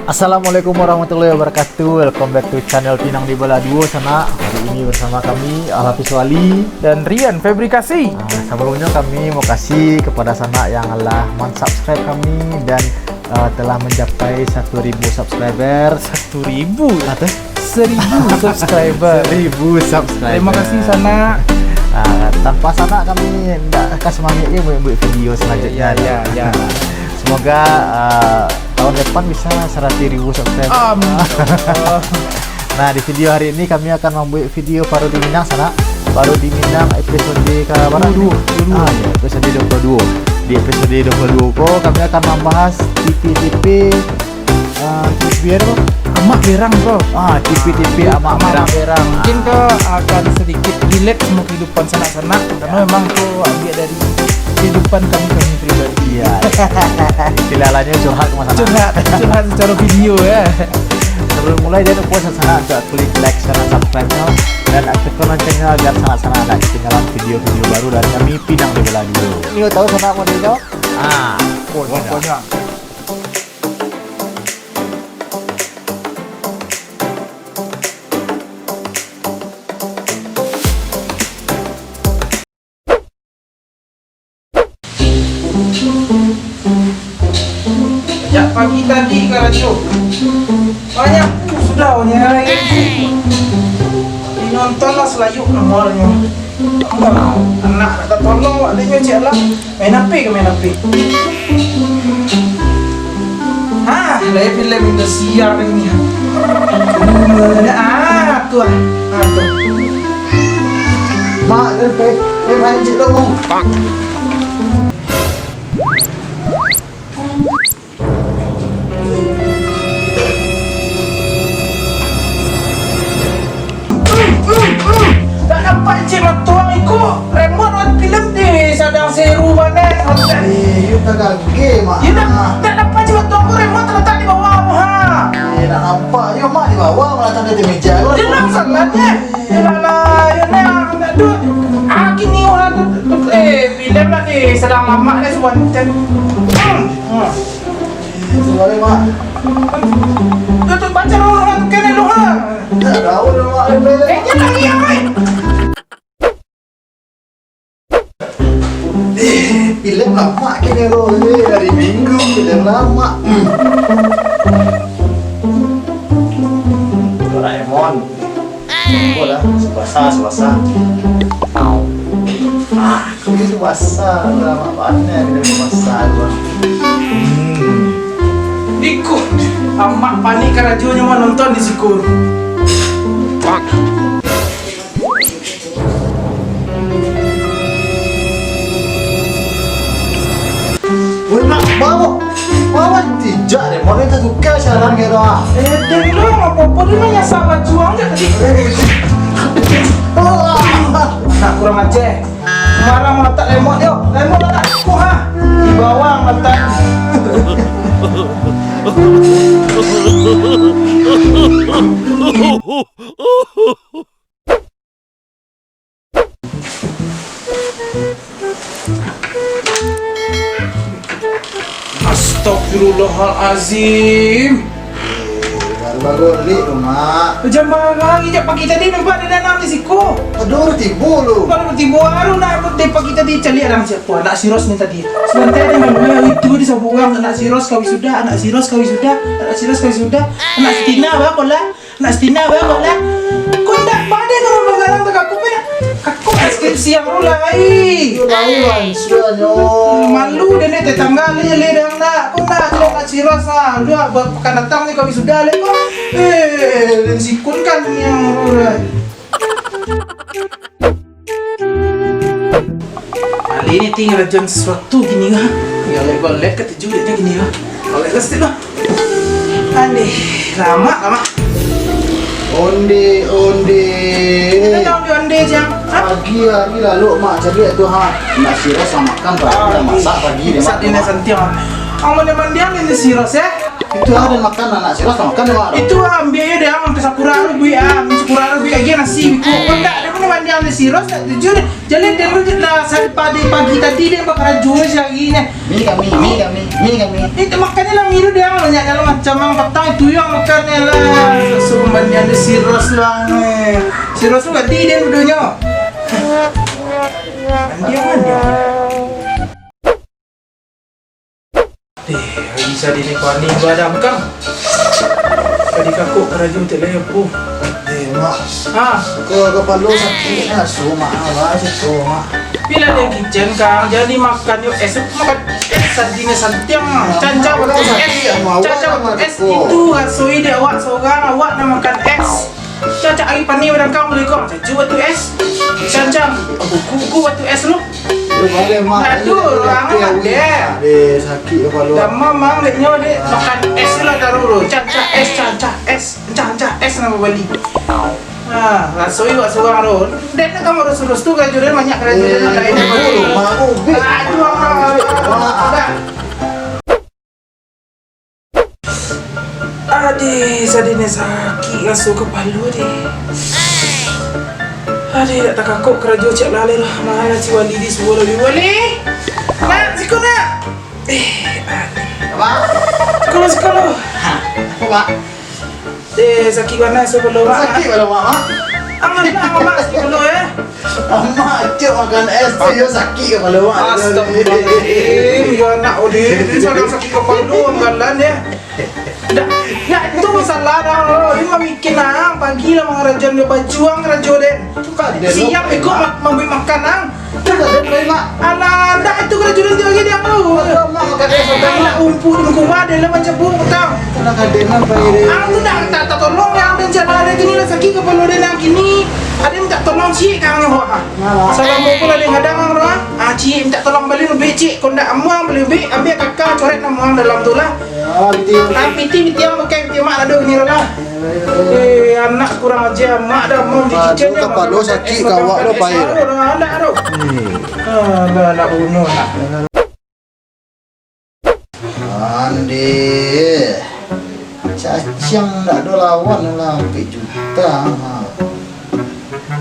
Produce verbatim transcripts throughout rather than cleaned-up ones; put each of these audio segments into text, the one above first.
Assalamualaikum warahmatullahi wabarakatuh. Welcome back to channel Pinang di Baladuo, sanak. Hari ini bersama kami, Alhafiz Wali. Dan Rian Fabrikasi. Ah, sebelumnya kami mau kasih kepada sanak yang lah mensubscribe kami dan, eh, telah mencapai satu ribu subscriber. Satu ribu? Apa? Seribu subscriber. Seribu subscriber. Terima kasih, sanak. Ah, tanpa sanak kami ndak akan semangat je buat, buat video selanjutnya. Ya, ya, ya. Semoga, ah, tahun depan bisa seratus ribu subscriber. Amin. Nah, di video hari ini kami akan membuat video parodi Minang, sanak. Parodi Minang episode ke berapa? Dua puluh dua. Ah, ya, episode dua puluh dua. Di episode dua puluh dua ko, kami akan membahas tipi-tipi, ah, tipi apa? Amak berang, bro. Ah, tipi-tipi amak berang. Mungkin ko akan sedikit relate sama kehidupan sanak-sanak, karena memang ko ambil dari kehidupan kami-kami pribadi. Iya, iya. Istilahnya curhat ke masyarakat. Curhat, curhat secara video, ya. Sebelum mulai, jangan lupa sanak-sanak untuk klik like, share, dan subscribe-nya, dan aktifkan loncengnya agar sanak-sanak tidak ketinggalan video-video baru dari kami, Pinang di Baladuo. Ini tahu sanak modelnya? Ah, pokoknya. Pokoknya. Sejak pagi tadi karajo. Banyak sudah orang yang lain. Dinonton lah selayuk nomornya. Anak nak tatolong, wak denyo cek lah. Main H P ka main H P. Ah, lai filem Indonesia ni. Ah, tu ah. Ah, tu. Mak, eh, eh, eh, main cik tu. Tak nampak cik matuang iko, remote wan film di sadang seru banar. Eh, yo tagage, Mak. Yo, tak, tak nampak cik matuang ko, remote terletak di bawah, ha. Eh, tak nampak. Yo, Mak, di bawah, malah tanda di meja. Yo, nang salah, eh. Yo, lah, lah, yo, nang, tak tu. Ah, kini orang tu, tu, eh, film lah ni, sadang mamak dah sebuah ni. Hmm, hmm. Itu balik, Mak. Tutup baca dulu, ha, tu kena dulu, ha. Tak tahu dah, Mak. Eh, jangan lagi, Mak. Eh, film lama kini tu. Eh, hari Minggu, film lama. Hmm. Doraemon. Boleh lah, Tsubasa, Tsubasa. Ah, ini Tsubasa, lama banget ini Tsubasa tu. Hmm. Iko, amak panik karajonyo manonton di siko. Weh, nak bawa, bawa tijak deh, mau minta tukar saran kira. Eh, deh, lu apa-apa, dia mah nyasar bajuang je tadi. Nak kurang ajar. Marah meletak remote dia. Remote letak kuah, ha? Di bawah letak. Astagfirullahalazim. Baru-baru lik tu, Mak. Jam barang ijak pagi tadi nampak ada danang di siko. Aduh, tibo lu. Baru tibo, baru nak dari pagi tadi caliak danang siapa? Anak si Ros ni tadi. Sebentar dia main, itu di sabuang, anak si Ros kawin sudah, anak si Ros kawin sudah, anak si Ros kawin sudah, anak si Tina, apa lah? Nak Stina bae kok lah. Kok ndak pado kalau bagalang tu kaku peh. Kaku skripsi yang rulai. Yo, lain lah, suahnyo. Malu deh ni tetangga ni, le dang nak. Kok ndak, kok ndak siras lah. Udah, ba-, pakan datang ni kami sudah le kok. Eh, dan sikun kan yang rulai. Ali ni tinggal ajuan sesuatu gini lah. Ya, lebar lek ketujuh dia gini lah. Balik lah, Steve lah. Aneh, lama, lama. Onde, onde. Kita dah onde-onde, Jang. Hah? Pagi hari lalu, Mak, cari tu, ha. Nak siras lah makan, pagi dah masak pagi dia, Mak. Saat ini santiang. Ang mandi-mandian ini siras, eh? Itu ada makan, anak siras lah makan dia, Mak. Itu ambil aja deh, ang, ke Sakura Rubi, ah. Sakura Rubi lagi nasi, biko. Kau tak ada Mandiang di Siros, tak tuju deh. Jaleh den lu je lah, sampai pagi tadi den bakarajo sehari nyo. Mi kami, mi kami, mi kami. Itu makannyo lah miru deh, banyak dalam macam ang patang itu yang makan lah. Susu mandiang di Siros lah, eh. Siros tu ganti den duduknyo. Mandiang, mandiang. Eh, ari sadini pani badangkang. Tadi kakok karajo tek lai apo? Eh, Mak. Ha? Ko kapalo sakik, asu, Mak. Awak siko, Mak. Pila den kicen, Kang? Jadi makan yo es, makan es sadini santiang. Cancang waktu es. Cancang waktu es itu rasoi di awak sorang, awak nak makan es. Cancang ari pani badangkang mulai ko. Cancang waktu es. Cancang. Kuku, kuku waktu es lu. Yo, baleh, Mak. Aduh, urang amat deh. Deh, sakik kapalo. Dah mamang dek nyo dek makan es lah taruh tu. Cancah es, cancah es, cancah es namo bali. Ha, rasoi wak surang tu. Dek nak kamu urus-urus tu, karajo den banyak karajo den lain. Aduh, Mak, ubek. Aduh, Mak. Mak. Dah. Adeh, sadene sakik raso kapalo, deh. Adeh, dak takakok karajo cak lalai lah. Malah si Wali di suo lagi. Wali! Nak, siko nak! Eh, adeh. Apa? Siko lo, siko lo. Ha, apa, Pak? Eh, sakik bana raso kapalo, Mak. Sakik bana, Mak, Mak? Angan lah, Mak, siko lo, eh. Amak acok makan es tu, yo sakik kapalo, Mak. Astagfirullahaladzim, yo anak, oh, di, di sana sakik kapalo, anggalan, ya. Dak, dak, itu masalah dah, lo. Ini mamikir, nah, pagi lah mangarajoan, dia bajuang karajo den. Siang ikut ma-, mambuek makan, nah. Alah, ndak itu karajo den tiok lagi, diam lu. Alah, umpu di muko den lah macam bu, utang. Ang tu ndak, tak tatolong, yang den cak ado kini lah sakik kapalo den yang kini. Ado mintak tolong ciek ka ang nyo, ha. Salamo ko lah den gadang ang tu, ha. Ah, ciek mintak tolong bali ubek, ciek. Ko ndak amuah bali ubek, ambiak kaka coret namuah dalam tu lah. Ah, piti, piti. Ah, piti, piti yang bukan piti mak ado kini lah. Eh, anak kurang aja, mak dah mau dicicil. Aduh, kapalo sakik kawak lo, pai. Anak tu. Hmm. Ah, dah, dah bunuh nak. Ande. Caciang ndak ado lawan lah, ampek juta. Ha.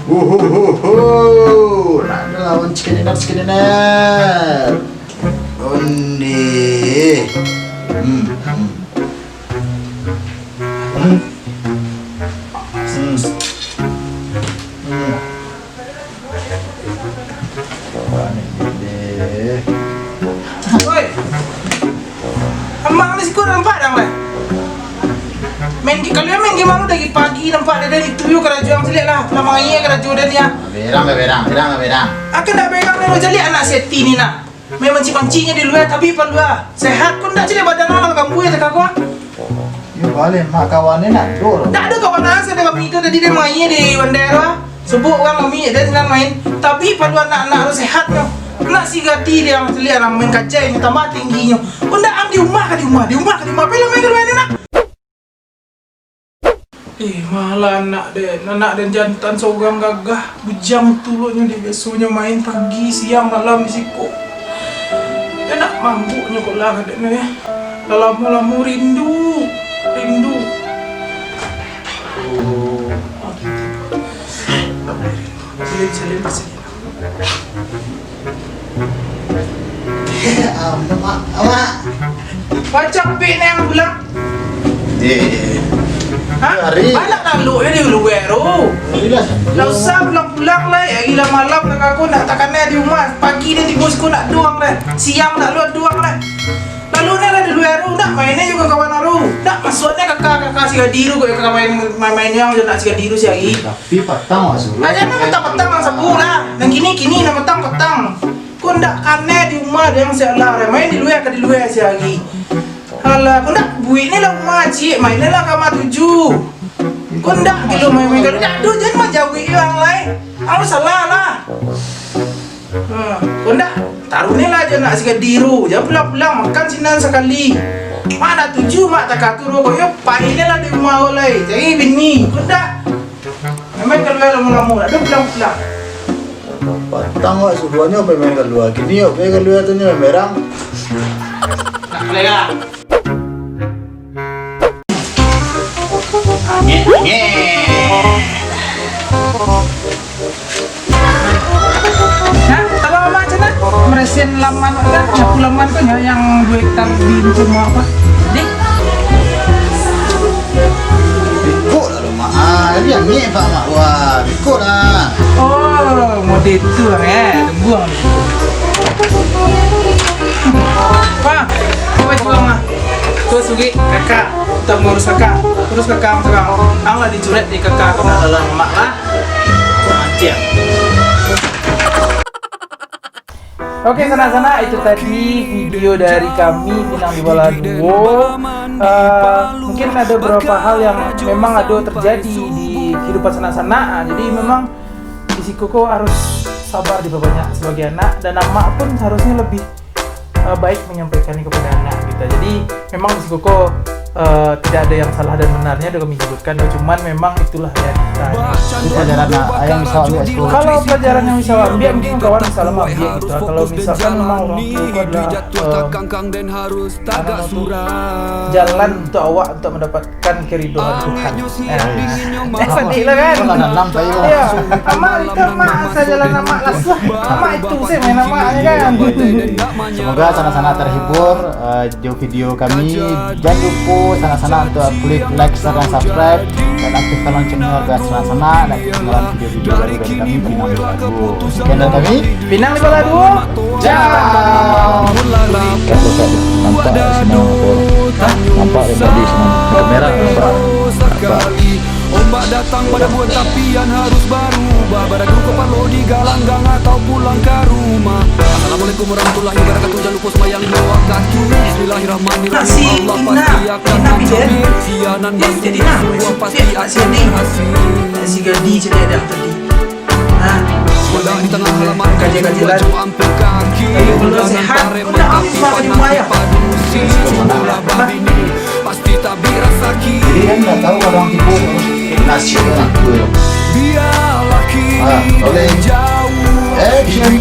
Uhuhuhu. Ndak ado lawan cikinener, cikinener. Onde. Hmm, hmm. Hmm. Hmm. Hmm. Oi. Amak ni siko nampak dang lah. Main gi-, kalau main game anu dari pagi nampak dia dari tuyul karajo ang caliak lah. Lah mangaia karajo dia ni ah. Berang, berang, berang, berang. Akan dak berang ni lo caliak anak seti ni nak. Main mancing-mancingnya di luar tapi palua. Sehat ko ndak caliak badan ang lah kambuih takah ko ah. Yo baleh, mak kawan ni nak do. Ndak ado kawan ang, sadang kami tu tadi dia mangaia di bandar tu ah. Subuh urang kami, dia sinan main. Tapi palua anak-anak tu sehat tu. Nak si Gati dia, ang caliak urang main kacai nyo, tambah tingginyo. Ko ndak ang di rumah ka di rumah, di rumah ka di rumah. Pai lah main ka rumah ni nak. Eh, malah anak den, anak den jantan sorang gagah, bujang tulunyo di biasonyo main pagi, siang, malam di siko. Yo nak mambuknyo ko lah, kadek nyo yo. Lah lamo-lamo rindu, rindu. Oh. Salin, salin, salin. Amak, amak. Pacak pik neng pulang. Eh. Ha? Hari. Banyak lalu ni di luar tu. Hari lah. Ndak usah pulang-pulang lah. Hari lah malam lah aku nak takana di rumah. Pagi dia tibo siko nak doang lah. Siang nak luar doang lah. Lalu ni lah di luar tu, nak main ni juga kawan baru. Nak masuk ni kakak-kakak si Gadi tu, kakak main, main-main yang je nak si Gadi tu si hari. Tapi patang masuk. Aja nak patang-patang lah sabu lah. Nang kini, kini nak patang-patang. Ko ndak kanai di rumah dek ang sialah, main di luar ka di luar siari. Alah, ko ndak buik ni lah rumah cik, main ni lah kamar tujuh. Ko ndak gilo main-main, kalau ndak tu jan manjawik urang lai. Ang salah lah. Ha, ko ndak, taruh ni lah jan nak si Gadi tu, jan pulang-pulang makan sinan sakali. Mak ndak tuju, mak takah tu rokok yo, pai ni lah di rumah awak lai, cari bini. Ko ndak. Main kalua lamo-lamo, dak ado pulang-pulang. Patang wak suruahnyo pai main kalua. Kini yo pai kalua tu nyo merang. Nak kalua. Nyeh, nyeh. Sen laman tu, nyapu laman tu, nya, yang dua hektar di rumah apa? Deh. Beko lah lo, Mak. Ah, jadi angek, Pak, Mak. Wah, beko lah. Oh, model tu, eh. Tunggu, ah. Pak, apa jual, ah? Tu sugi, kakak. Tak mengurus kakak. Terus kakak sekarang. Ang lah dicuret di kakak, kena dalam mak lah. Kurang ajar. Oke, sanak-sanak, itu tadi video dari kami, Pinang di Bala Duo. Eh, mungkin ada beberapa hal yang memang ada terjadi di kehidupan sanak-sanak. Ah, jadi memang di siko ko harus sabar dipabanyak sebagai anak, dan amak pun seharusnya lebih, eh, baik menyampaikannya kepada anak kita. Jadi memang di siko ko, eh, tidak ada yang salah dan benarnya, ada kami kan, cuman memang itulah realita. Itu pelajaran nak, yang bisa ambil sekolah. Kalau pelajaran yang bisa ambil, mungkin kawan bisa lah ambil gitu. Kalau misalkan memang orang tua itu adalah, eh, apa namanya tu, jalan untuk awak untuk mendapatkan keridoan Tuhan. Nah, eh, sedih lah kan? Kalau dalam tayo. Ya, amak itu amak, sajalan amak lah. Amak itu sih main amaknya kan. Semoga sanak-sanak terhibur, eh, jo video kami. Jan lupo sanak-sanak untuk klik like, share, dan subscribe, dan aktifkan loncengnya biar sanak-sanak dak ketinggalan video-video baru dari kami, Pinang di Bala Duo. Sekian dari kami, Pinang di Bala Duo. Ciao. Nampak dari sini, nampak dari kamera, nampak. Nampak. Ombak datang pada buah tapian harus barubah. Pada guru kapalo di galanggang atau pulang ka rumah. Assalamualaikum warahmatullahi wabarakatuh. Jan lupo sumbayang duo rakaat. Bismillahirrahmanirrahim. Allah pasti akan menjamin. Sianan basuh semua pasti akan berhasil. Si Gadi jadi ada tadi. Nah, di tengah halaman kaji-kaji lah. Tapi kalau sehat, udah apa di rumah ya? Pasti tabik rasaki. Jadi kan nggak tahu orang tipu nasional. Biarlah kini jauh. Action.